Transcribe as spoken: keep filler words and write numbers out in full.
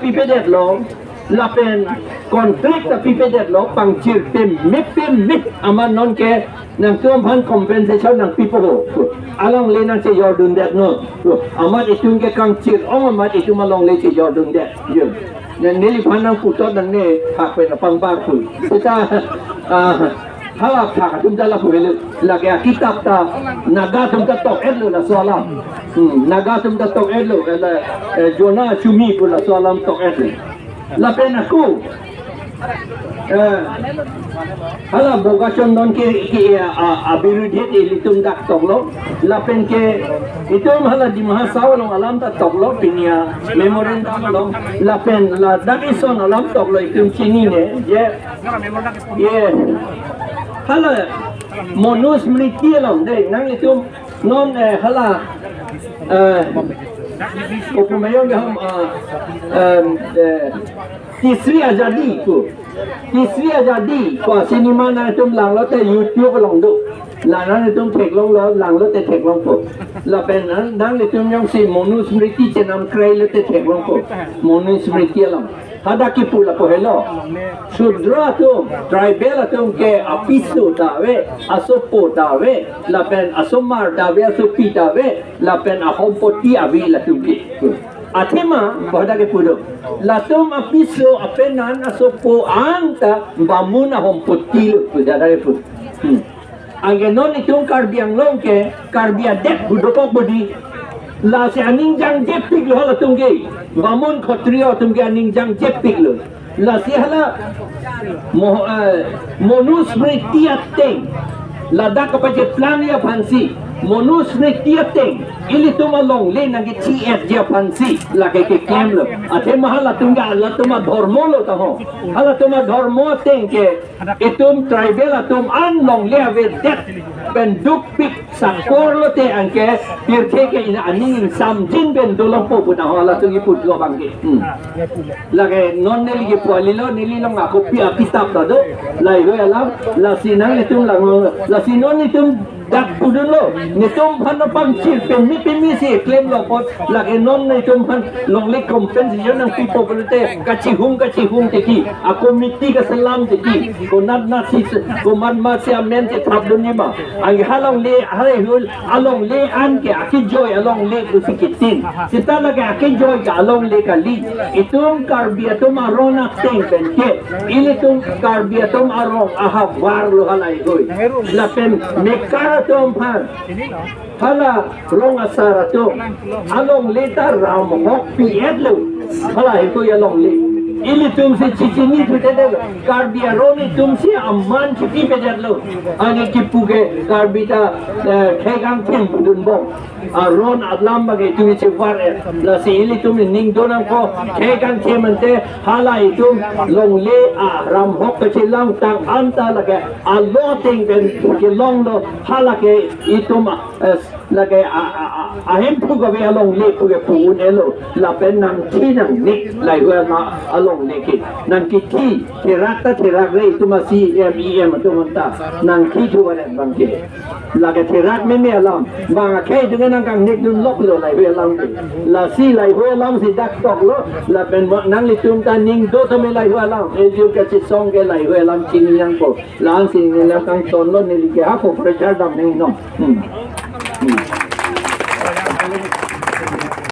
pipedetlo, lapen contract ta pipedetlo, pangchir peme peme amat nonke nangtum aphan compensation nangpipo ho. Alongle nangchejordundetnon. Amat itum ke kangchir-ong amat itum alongle chejordundet. Yo. Nang neliphan nangputot nangne hak pen apangbar pu. Seta, ah, hala thak atum ta lapu helo. Lake akitap ta Naga atum ta tok-etlo laso alam. Hmm, Naga atum ta tok-etlo. Hala, eh, Jonah Chumi pu laso alam tok-etlo. Lapen ako, eh, hala Boga Chondon ke, ke, a, a, abirudhi ilitum dak toklo. Lapen ke itum hala Dima Hasao along alam ta toklo, pini a memorandum along. Lapen ladak ison alam toklo itum chinine. Je, ye. Hala Manusmriti along de, nanglitum non, eh, hala, eh, kopumayong ham, ah, em, eh, Tisri Azadi pu. Tisri Azadi pu cinema nangtum langlote YouTube along do. La nangtum theklonglo, langlote theklongpo. Lapen nang, nanglitum jongsi Manusmriti chenam krailote theklongpo. Manusmriti along. Hadak kipu lapu helo. Shudra atum, tribal atum ke apiso ta ave, asopo ta ave, lapen asomar ta ave, asopi ta ave, lapen ahompoti ave latum ke. Athema, hadak kipu do. Latum apiso, apenan, asopo, ang ta bamun ahompoti lo, hadak kipu. Hmm. Anke non itum Karbi Anglong ke, Karbi adet pu dokok bodi. Lasi aning jangjepiklo halatum ke. Bamun Khattriya atum ke aning jangjepiklo. Lasi hala mo-, eh, Manusmriti ateng. Ladak kapacheplang aphansi. Manusmriti ateng. Ilitum alongle nangkethi-etji aphansi. Lake keklemlo. Athema halatum ke halatum adhormo lo ta ho. Halatum adhormo ateng ke itum tribal atum an longle avedet pen dukpik sakorlote anke pirthe ke ina aning ingsamjin pen dolongpo pu ta ho halatum kiputlo abangke. Hmm. Lake non neli kipu kalilo, neli long ako pi akitap ta do. Laheihui alam, lasi nanglitum lang, lasi non itum dak pudunlo, netum aphan apangchir peme peme si klemlo apot, lake non netum aphan longle compensation nangpipo pulote kachihung kachihung tiki, a committee kaselam tiki, konat nasi, komat masi amen chethapdunji ma. Anke halongle, halaheihui alongle anke akejoi alongle pusi kitin. Seta lake akejoi ke alongle kali. Itum Karbi atum aron ateng penke. Ilitum Karbi atum arong ahavar lo halaheihui. Lapen mekar atum aphan, hala rong asar atum alongle ta ramhok pi-etlo. Halaheihui alongle. Ilitum si chichinithudet, Karbi aron itum si aman chipipedetlo. Anke kipu ke Karbi ta, eh, khei kangthim dunbom. Aron alam bagi itum chevar-et. Lasi ilitum ning donangkok, khei kangthim ante hala itum longle aramhok kachelang tang anta lake alo ateng pen kelonglo, hala ke itum, eh, lake a, a, a, ahemphu kave alongle pu ke pu un-elo, lapen nangthi nangnek laheihui alongle ke. Nangkithi, therak ta therakre itum a C M, E M atum anta. Nangkithu varet abangke. Lake therak meme alam. Bang akhei atum ke nangkangnek dunloklo laheihui alam ke. Lasi laheihui alam si dak toklo, lapen ma nanglitum ta ning do tame laheihui alam. Ejur kachesong ke laheihui alam chini nangpo. La-an si neli kangtonlo, neli ke hako pressure dam nangji non. Hmm. Hmm.